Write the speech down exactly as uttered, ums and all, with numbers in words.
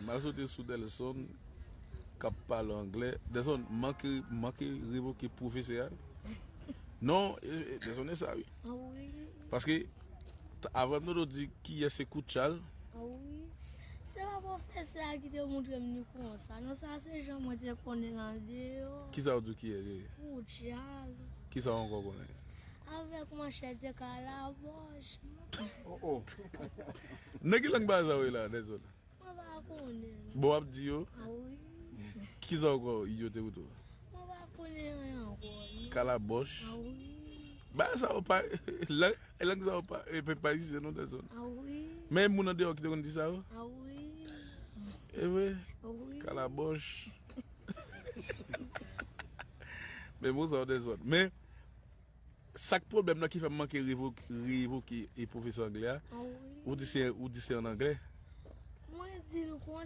M ap sote sou Delson k ap pale anglè. Delson, manke, manke revoke pwofesè a. Non, e, e, Delson e sa, wi. Ah oui. Paske, t- avan nou di kiyès se Koutchal. Ah oui. Se pa pwofesè a ki te montre m li konsa. Non, sa se jan mwen te konnen l andeyò. Kisa w di kiyès se? Koutchal. Kisa w ankò konnen? Avèk manchèt de kalabòch. Oh, oh. Nan ki lang bagay sa yo ye la, Delson? Mwen pa konnen. Bon, w ap di yo, Ah oui. kisa w ankò yo te koute w? Mwen pa konnen anyen ankò. Kalabòch. Ah oui. Bagay sa yo pa, lang, lang sa yo pa, e, pe pa egziste non, Delson. Ah oui. Men moun andeyò ki te konn di sa yo? Ah oui. E vre, Ah oui. Kalabòch. Men bon, sa yo, Delson. Men, sa k pwoblèm nan ki fè m manke revo- revoke e pwofesè anglè a? Ah oui. Ou di se, ou di se an anglè? Mwen di l konsa.